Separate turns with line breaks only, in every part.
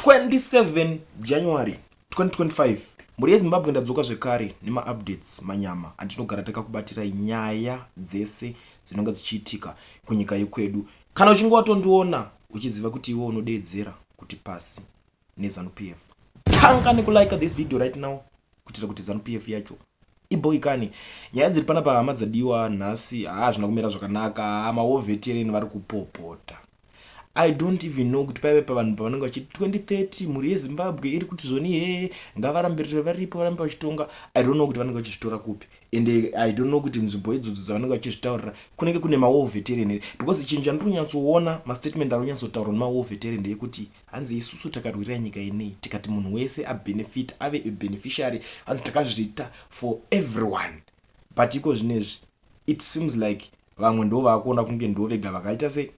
27 January 2025. Mhuri yeZimbabwe, ndadzoka zvekare nemaupdates manyama andinogara takakubatirai, nyaya dzese dzinonga dzichiitika kunyika yekwedu. Kana uchinge watondiona, uchiziva kuti iwe unodeedzera kuti pasi neZANU PF, tanga nekulike this video right now kuitira kuti ZANU PF yacho iboikane. Nyaya dziri panapa, hama dzadiwa, nhasi haa zvina kumira zvakanaka. Haa, mawar veteran vari kupopota. I don't even know kuti paive pavanhu pavanenge vachiti 2030 mhuri yeZimbabwe iri kuti zvoni he ngavarambirire varipo, varambe vachitonga. I don't know kuti vanenge vachizvitora kupi, and I don't know kuti nzvimbo idzodzo dzavanenge vachizvitaurira kunenge kune mawar veteran here, because chinhu chandiri kunyatsoona, mastatement ari kunyatsotaurwa nemawar veteran ndeyekuti hanzi isusu takarwirira nyika inei, tikati munhu wese abenefit, ave abeneficiary. Hanzi takazviita for everyone, but iko zvinezvi it seems like vamwe ndo vaakuona kunge ndo vega vakaita sei,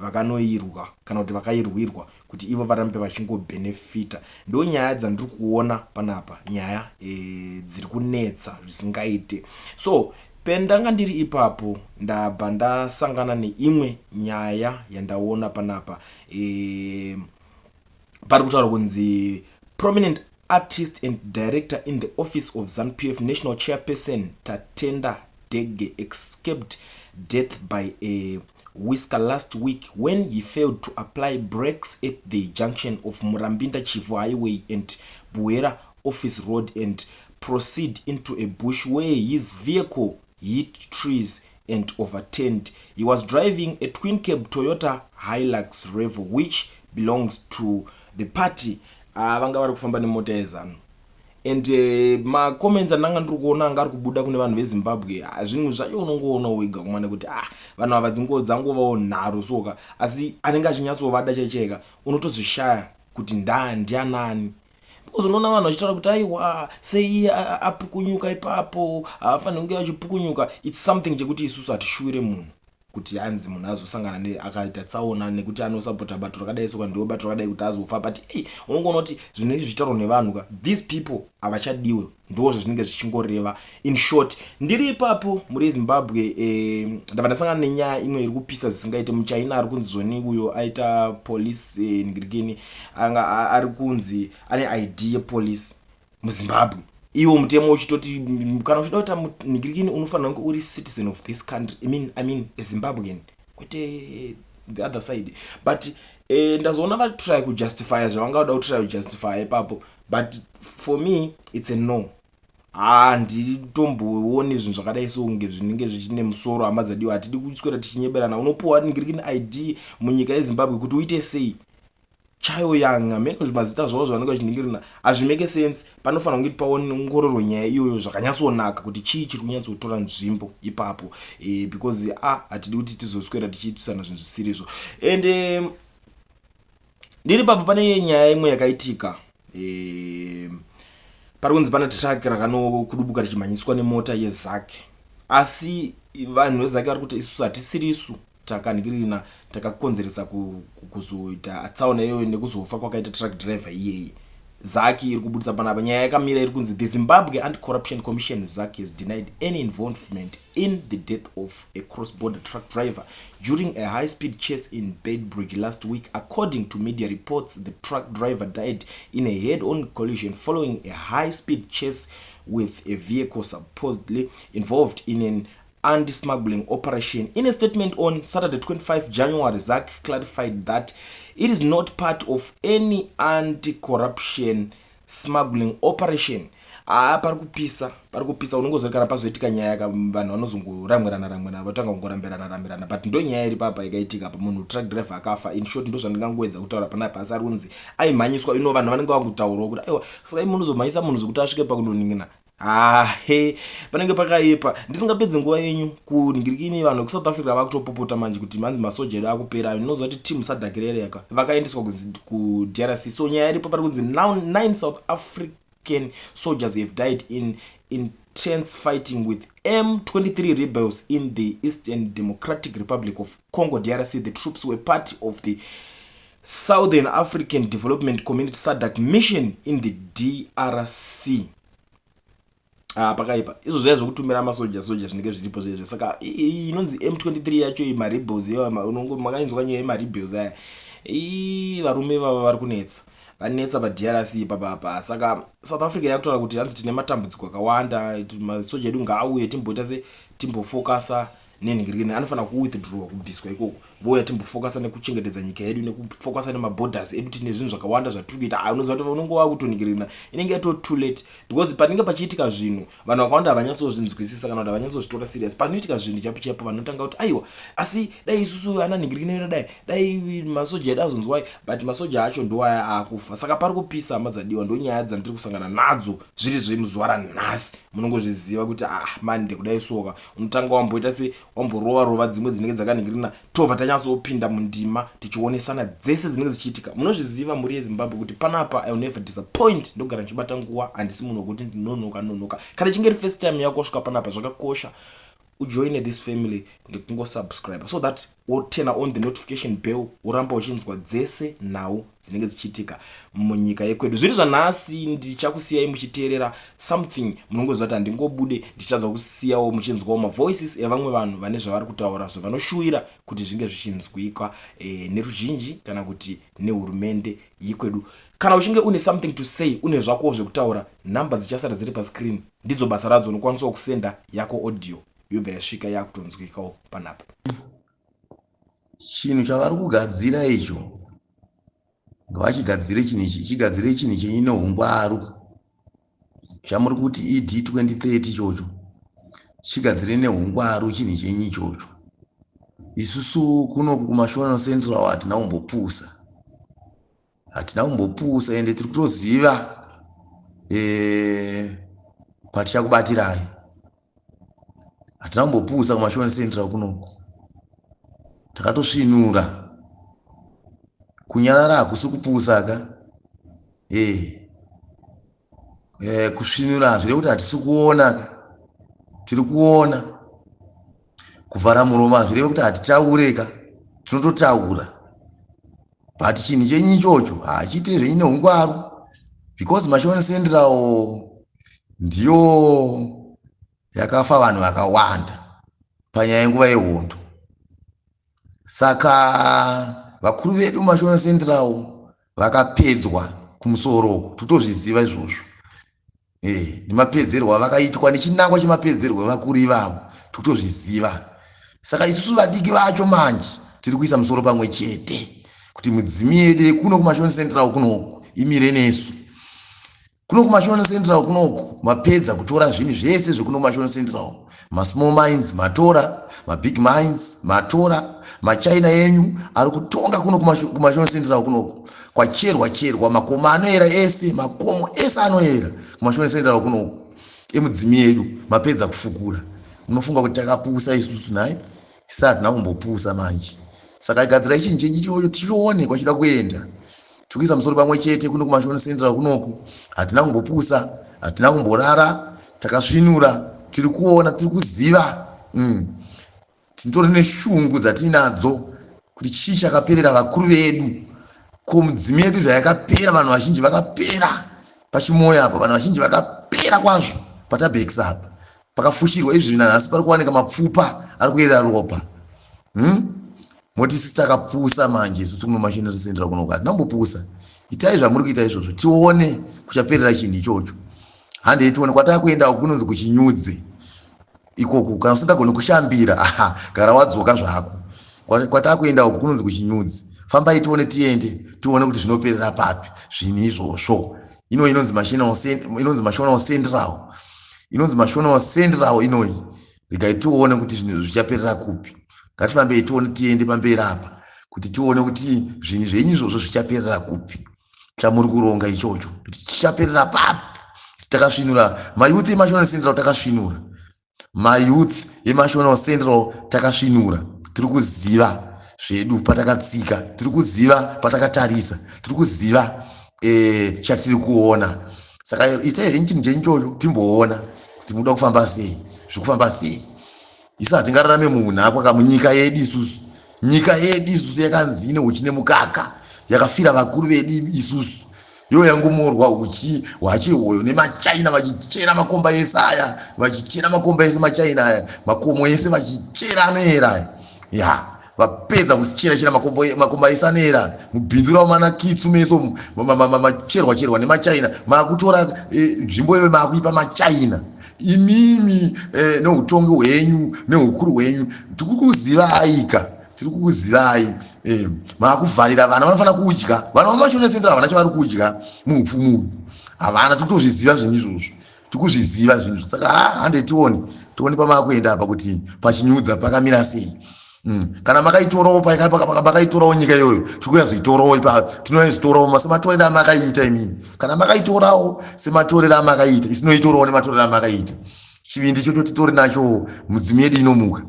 vakanoirwa kana kuti vakairwirwa kuti ivo varambe vachingobhenefita. Ndo nyaya dzandiri kuona panapa, nyaya dziri kunetsa zvisingaite. So pendanga ndiri ipapo, ndabva ndasangana neimwe nyaya yandaona panapa. Pari kutaura kunzi prominent artist and director in the office of ZANU PF national chairperson Tatenda Dege escaped death by a whisker last week when he failed to apply brakes at the junction of Murambinda Chivhu Highway and Buhera Office Road and proceed into a bush where his vehicle hit trees and overturned. He was driving a twin cab Toyota Hilux Revo, which belongs to the party. Vanga vari kufamba nemota yeZANU, and macomments andanga ndiri kuona anga ari kubuda kune vanhu veZimbabwe, zvinhu zvacho unongoona wega kumana kuti ah, vanhu ava dzangovawo nharo soka, asi anenge achinyatsovada chaichaika unotozvishaya kuti ndaa ndianani, because unoona vanhu vachitaura kuti aiwa, sei apukunyuka ipapo, haafaniri kunge achipukunyuka. It's something chekuti isusu hatishuwire munhu kuti hanzi munhu azosangana akaita tsaona nekuti anosapota bato rakadai soka, ndiwo bato rakadai, kuti azofa. But ei, unongoona kuti zvinenge zvichitaurwa nevanhu ka, these people havachadiwe, ndo zvazvinenge zvichingoreva. In short, ndiri ipapo, mhuri yeZimbabwe, ndabva ndasangana nenyaya imwe iri kupisa zvisingaite. Muchina ari kunzi zvoni uyo aita police ngirikini, anga ari kunzi ane ID yepolice muZimbabwe, iwo mutemo uchitoti kana uchida kuita ngirikini unofanira kunge uri citizen of this country, I mean a Zimbabwean, kwete the other side. But ndazoona vatry kujustifya zvavangada kutry kujustifya ipapo, but for me it's a no. Handitombooni zvinhu zvakadai sokunge zvinenge zvichine musoro. Hama dzadiwa, hatidi kuswera tichinyeberana. Unopiwa ngirikini ID munyika yeZimbabwe kuti uite sei? Chayo yanga meno zvimazita zvavo zvavanenge vachiningirina hazvimake sense. Panofanira kunge paongororwe nyaya iyoyo zvakanyatsonaka kuti chii chiri kunyatsotora nzvimbo ipapo, because a hatidi kuti tizoswera tichiitisana zvinhu zvisirizvo. And ndiri papo, pane nyaya imwe yakaitika. Pari kunzi pane truck rakanokudubuka richimhanyiswa nemota yeZACC, asi vanhu veZACC vari kuti isusu hatisirisu takanhikirina takakonzeresa kuzoita tsaona iyoyo nekuzofa kwakaita truck driver iyeye. ZACC iri kubudisa panapa nyaya yakamira iri kunzi the Zimbabwe Anti-Corruption Commission, ZACC, has denied any involvement in the death of a cross-border truck driver during a high-speed chase in Beitbridge last week. According to media reports, the truck driver died in a head-on collision following a high-speed chase with a vehicle supposedly involved in an anti-smuggling operation. In a statement on Saturday, 25 January, ZACC clarified that it is not part of any anti-corruption smuggling operation. Haa, pari kupisa, pari kupisa. Unongozoti kana pazoitika nyaya, vanhu vanozongoramwirana ramwirana, vatanga kungorambirana rambirana, but ndo nyaya iri papa ikaitika pa munhu truck driver akafa. In short, ndo zvandingangoedza kutaura panapa, asi ari kunzi aimhanyiswa. Ino vanhu vanenge vakutaurawo kuti aiwa, saka imi munozomhanyisa munhu zvekuti asvike pakunoningina. Hahe, panenge pakaipa. Ndisingapedzi nguva yenyu, kuningirikini, vanhu vekuSouth Africa vakutopopota manje kuti manzi masoja edu akupera. Inoziva kuti team SADC rereka vakaendeswa kuDRC. So nyaya iripo, pari kunzi now nine South African soldiers have died in intense fighting with M23 rebels in the Eastern Democratic Republic of Congo, DRC. The troops were part of the Southern African Development Community, SADC, mission in the DRC. Ah, pakaipa. Izvo zvaya zvekutumira masoja soja zvinenge zviripo zvezvo. Saka inonzi M23 yacho, marebels, makainzwa nyaya yemarebels aya? Varume vava vari kunetsa. Vanetsa paDRC ipapapa. Saka South Africa yakutaura kuti hanzi tine matambudziko akawanda, masoja edu ngaauye timboita se timbofokasa nenhingirikini, anofanira kuwithdraw, kubviswa ikoko, vouya timbofokasa nekuchengetedza nyika yedu, nekufokasa nemaborders edu. Tine zvinhu zvakawanda zvatiri kuita. Ah, unoziva kuti unenge wakutonhingirikina, inenge yato too late, because panenge pachiitika zvinhu, vanhu vakawanda havanyatsozvinzwisisa kana kuti havanyatsozvitora serious. Panoitika zvinhu chaipo chaipo, vanotanga kuti aiwa, asi dai isusu ana nhingirikini, dai masoja edu azonzwai, but masoja acho ndo aya akufa. Saka pari kupisa, hama dzadiwa. Ndo nyaya dzandiri kusangana nadzo zviri zvemuzuva ranhasi. Munongozviziva kuti ah, mande kudai soka unotanga wamboita se wamborova rova dzimwe dzinenge dzakanhingirina, tobva tanyatsopinda mundima tichionesana dzese dzinenge dzichiitika. Munozviziva, mhuri yeZimbabwe, kuti panapa I will never disappoint. Ndogara ndichibata nguva, handisi munhu wekuti ndinonoka nonoka. Kana ichinge iri first time yako wasvika panapa, zvakakosha ujoine this family nekungosubscribe so that woturn on the notification bell, woramba uchinzwa dzese nhau dzinenge dzichiitika munyika yekwedu. Zviri zvanhasi, ndichakusiyai muchiteerera something. Munongoziva kuti handingobude ndichitadza kusiyawo muchinzwawo mavoices evamwe vanhu vane zvavari kutaura, zvavanoshuwira kuti zvinge zvichinzwikwa neruzhinji kana kuti nehurumende yekwedu. Kana uchinge une something to say, une zvakowo zvekutaura, nhamba dzichasara dziri pascreen ndidzo basa radzo. Unokwanisawo kusenda yako audio, yobva yasvika yakutonzwikawo panapa.
Chinhu chavari kugadzira icho, ngavachigadzire chinhu ichi, chigadzire chinhu chenyu neungwaru. Chamuri kuti ED 2030 ichocho, chigadzire neungwaru chinhu chenyu ichocho. Isusu kunoku kuMashona Central hatina kumbopusa, hatina kumbopusa, ende tiri kutoziva patichakubatirai. Hatina kumbopusa kuMashona Central kunoku, takatosvinura. Kunyarara hakusi kupusa ka. Kusvinura hazvireve kuti hatisi kuona ka, tiri kuona. Kuvhara muromo hazvireve kuti hatitaure ka, tinototaura. But chinhu chenyu ichocho hachiite zvenyu neungwaru, because Mashona Central ndiyo yakafa vanhu vakawanda panyaya yenguva yehondo. Saka vakuru vedu muMashona Central vakapedzwa kumusoro uko, totozviziva izvozvo, nemapedzerwo avakaitwa nechinangwa chemapedzerwo evakuru ivavo, totozviziva. Saka isusu vadiki vacho manje tiri kuisa musoro pamwe chete kuti mudzimu yedu yekuno kuMashona Central kunoku imire nesu. Kuno kuMashona Central kunoku mapedza kutora zvinhu zvese zvekuno kuMashona Central. Masmall mines matora, mabig mines matora, maChina enyu ari kutonga kuno kuMashona Central kunoku. Kwacherwa cherwa makomo anoera ese, makomo ese anoera kuMashona Central kunoku emudzimu yedu mapedza kufukura. Munofunga kuti takapusa isusu nhai? Isi hatina kumbopusa manje. Saka gadzirai chinhu chenyu ichocho tichione kwachida kuenda. Tiri kuisa musoro pamwe chete kuno kuMashona Central kunoku. Hatina kumbopusa, hatina kumborara, takasvinura, tiri kuona, tiri kuziva. Tinotori neshungu dzatinadzo kuti chii chakaperera vakuru vedu. Ko mudzimu yedu zvayakapera, vanhu vazhinji vakapera pachimoyo apa, vanhu vazhinji vakapera kwazvo patabhekisa apa. Pakafushirwa izvi nanhasi pari kuwanika mapfupa ari kuyerera ropa. Moti isusu takapusa manje? Isusu kuno Mashona Central kunoku hatina kumbopusa. Itai zvamuri kuita izvozvo, tione kuchaperera chinhu ichocho. Handei tione kwatakuenda uku, kunonzi kuchinyudzi ikoku. Kana usingagoni kushambira, aha, gara wadzoka zvako. Kwatakuenda uku kunonzi kuchinyudzi. Fambai tione, tiende tione kuti zvinoperera papi zvinhu izvozvo. Ino inonzi Mashona Central, inonzi Mashona Central inoyi. Regai tione kuti zvinhu zvichaperera kupi. Ngatifambei tione, tiende pamberi apa kuti tione kuti zvinhu zvenyu izvozvo zvichaperera kupi, chamuri kuronga ichocho kuti chichaperera papi. Takasvinura, mayouth eMashona Central takasvinura, mayouth eMashona Central takasvinura. Tiri kuziva zvedu patakatsika, tiri kuziva patakatarisa, tiri kuziva chatiri kuona. Saka itai zvenyu chinhu chenyu ichocho, timboona kuti munoda kufamba sei, zviri kufamba sei. Isu hatingararame muunhapwa kamunyika yedu isusu. Nyika yedu isusu yakanzi ine uchi nemukaka, yakafira vakuru vedu isusu. Yo yangomorwa uchi hwachihoyo nemaChina, vachichera makomba ese aya, vachichera makomba ese maChina aya, makomo ese vachichera anoera aya. Ya. Vapedza kuchera chera makomba ese anoera mubindu ravo mana kitsu meso macherwa cherwa nemaChina. Makutora nzvimbo iyoyo makuipa maChina. Imimi neutongi hwenyu neukuru hwenyu tikukuzivaika, tiri kukuzivai. Makuvharira vana vanofanira kudya. Vana vamashona Central havana chavari kudya muupfumi uyu, havana. Tikutozviziva zvinhu izvozvo, tikuzviziva zvinhu izvo. Saka ha, hande tione, tione pamakuenda apa kuti pachinyudza pakamira sei. Kana makaitorawo, makaitorawo nyika iyoyo, tikuyazoitorawo ipa, tinoyazoitorawo sematorero amakaita imini. Kana makaitorawo sematorero amakaita, isinoitorawo nematorero amakaita. Chivindi chocho titori nacho, mudzimu yedu inomuka.